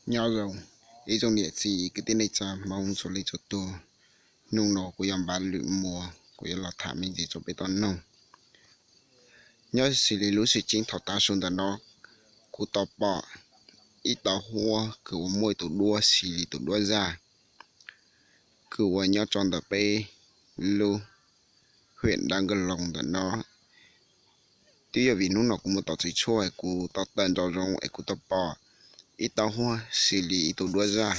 Nyob zoo ib tsoom niam txiv kwv tij neej tsa Hmoob txhua leej txhua tus. Hnub no kuv yog Npav Lwm Muas, kuv yuav los tham me ntsis rau peb tau noog. Nyob xws li lub sij hawm thaum tav su ntawm no, kuv tau pom ib tauv huab kws uas muaj ib tug duab xws li tus duab zaj, kws uas nyob rau ntawm peb lub hwm Dab Nkaj Loos ntawm no. Twb yog vim hnub no kuv mus tom txiv tshuaj es kuv tau tawm nraum zoov es kuv tau pom ib tauv huab xws li ib tug duab zaj,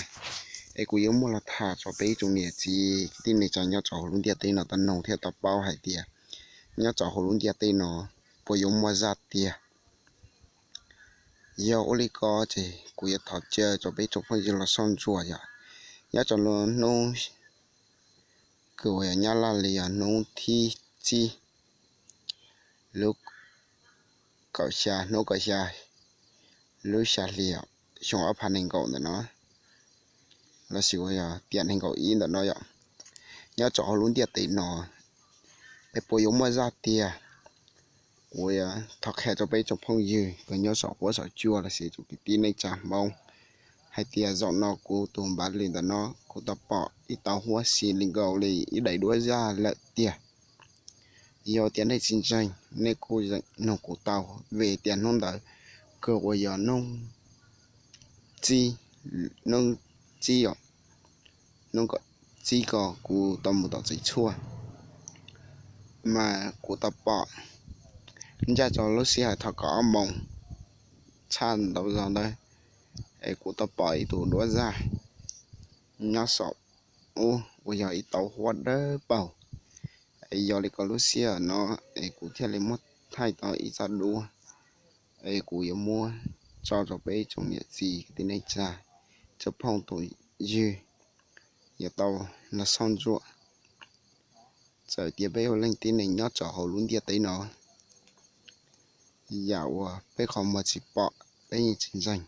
es kuv yuav muab los tham rau peb ib tsoom niam txiv kwv tij neej tsa nyob rau hauv lub ntiaj teb no tau noog thiab tau paub hais tias nyob rau hauv lub ntiaj teb no puas yuav muaj zaj tiag. Yog ua li ko ces kuv yuav thov caw rau peb tsoom phooj ywg los soj ntsuam yom. Nyob rau lub hnub kws uas yog nyab laj li yog hnub thib tsib, lub kaum xya, hnub kaum xya, lub xya hli, xyoo ob phav nees nkaum ntawm no, lossis uas yog tiam nees nkaum ib ntawm no yom. Nyob rau hauv lub ntiaj teb no es puas yuav muaj zaj tiag? Kuv yuav thov qhia rau peb tsoom phooj ywg kws nyob saum huab saum cua lossis tsoom kwv tij neej tsa Hmoob hais tias zaum no kuv tus Npav Lwm ntawm no kuv tau pom ib tauv huab xws li nkaus li ib daim duab zaj lawm tiag. Yog tias nej tsis ntseeg, nej kuj nug kuv tau, vim tias hnub ntawd kws uas yog hnub tsib, hnub tsib os, hnub tsib ko kuv tau mus tom txiv tshuaj, mas kuv tau pom ncaj rau lub sij hawm thaum kaum ob moos tshaj ntau zog ntawd, es kuv tau pom ib tug duab zaj nyob saum ub uas yog ib tauv huab dawb paug. Yog li ko lub sij hawm no es kuv thiaj li muab thaij tau ib txoj duab, es kuv yuav muab tso rau peb tsoom niam txiv kwv tij neej tsa, tsoom phooj tsoom ywg yuav tau los soj ntsuam. Txawm tias peb ua leej tib neeg nyob rau hauv lub ntiaj teb no, yam uas peb qhov muag tsis pom peb yeej tsis ntseeg,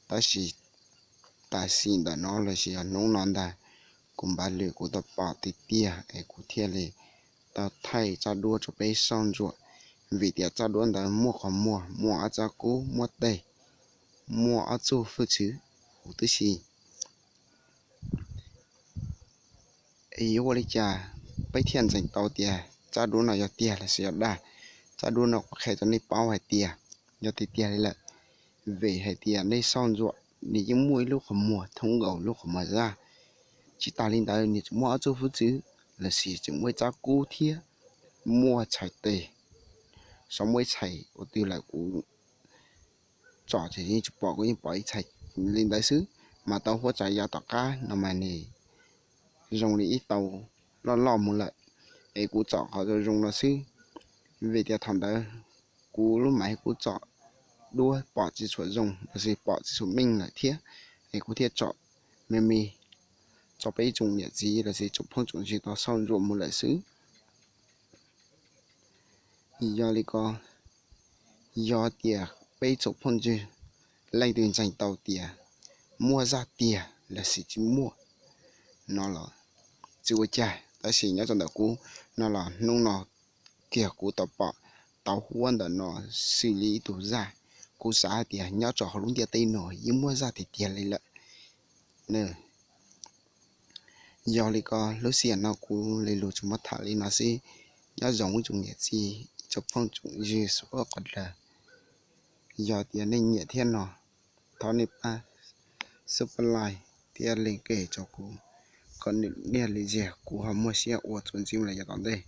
tab sis tam sim ntawm no lossis yog hnub no ntag, kuv Npav Lwm kuv tau pom tiag tiag es kuv thiaj li tau thaij txoj duab rau peb soj ntsuam, vim tias txoj duab ntawd muaj qhov muag, muaj ob txoj kub, muaj teg, muaj ob txoj hwj txwv huv tib si. Es yuav ua li cas peb thiaj ntseeg tau tias txoj duab no yog tiag lossis yog dag? Txoj duab no kuv qhia rau nej paub hais tias yog tiag tiag li lawm, vim hais tias nej soj ntsuam nws yeej muaj ib lub qhov muag thoob nkaus lub qhov muag zaj. Tsis tas li ntawd nws tseem muaj ob txoj hwj txwv lossis tseem muaj ib txoj kub thiab muaj txhais tes, xyov muaj ib txhais ua twg lawm kuv tsom ces yeej tsis pom, kuv yeej pom ib txhais li ntawd xwb. Mas tauv huab tsav ya tom qab no mas nws zoo li ib tauv loj loj mus lawm, es kuv tsom qhov zoo zoo no xwb, vim tias thaum ntawd kuv lub mav kuv tsom duab pom tsis tshua zoo lossis pom tsis tshua meej lawm thiab, es kuv thiaj tsom me me rau peb tsoom niam txiv lossis tsoom phooj tsoom ywg tau soj ntsuam mus lawm xwb. Yog li ko, yog tias peb tsoom phooj ywg leej twg ntseeg tau tias muaj zaj tiag lossis tsis muaj no los tsis ua cas, tab sis nyob rau ntawm kuv no los hnub no kiag kuv tau pom tauv huab ntawm no xws li ib tug zaj. Kuv xav hais tias nyob rau hauv lub ntiaj teb no yeej muaj zaj tiag tiag li lawm. Yog li ko lub sij hawm no kuv li lus tsuas muab tham li no xwb. Nyob zoo ib tsoom niam txiv, ib tsoom phooj tsoom ywg suav qhov dawg, yog tias nej nyiam thiab no, thov nej pab subscribe thiab like rau kuv kom niaj li ziag kuv ho muaj siab ua txuas ntxiv los yav tom ntej.